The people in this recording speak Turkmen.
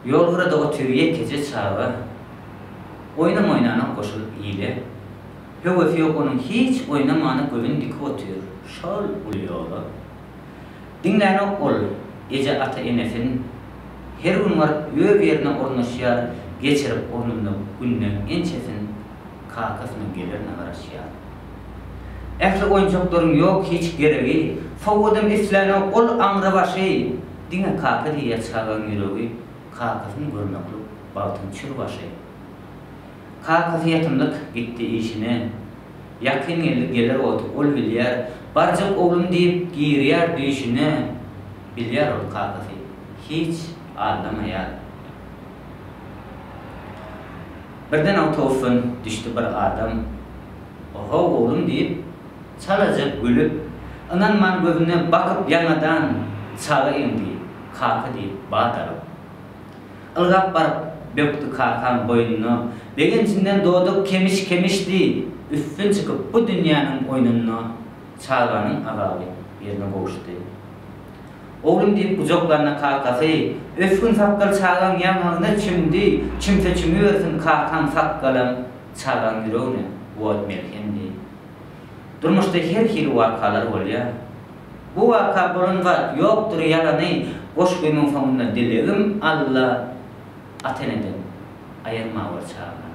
Ýol gyrada otyr ýekeje çaga, Oýnam oýnanok goşulyp ile. Höwesi ýok onuň hiç oýnamana Gözün dikip otyr şol uly ýola. Diňlänok ol eje ata-enesin, Her gün baryp öz ýerine ornaşýar, Geçirip ornunda günleň ençesin, Kakasynyň gelerine garaşýar. Ähli oýunjaklaryň ýok hiç geregi, Sowgadam islänok ol aňrybaşy, Diňe kaka diýýär çagaň ýüregi, Kakasyny görmeklik bagtyň çür başy. Kakasy ýatymlyk gitdi işine, Ýakyn geldi geler wagty ol bilýär, Barjak oglum diýip girýär düýşüne, Bilýär ol kakasy hiç aldamaýar. Birden awtobusdan düşdi bir adam, Ohow oglum diýip, çalaja gülüp, ynanman gözüne bakyp ýaňadan çaga eňdi, kaka diýip bat alyp. Ylgap baryp bökdi kakaň boýnuna, begenjinden dodak kemiş-kemişdi, üstün çykyp bu dünýäniň oýnunda çaganyň azaby ýerine gowuşdy. Oglum diýip gujaklanda kakasy, ösgün sakgal çagaň ýaňagyna çümdi, çümse çümübersin kakaň sakgalam çagaň ýüregine ot melhemdi. Durmuşda her hili wakalar bolýar. Bu waka bolan zat ýokdur ýalany goşgymyň soňunda dilegim Alla ata-eneden aýyrmaweri çagany.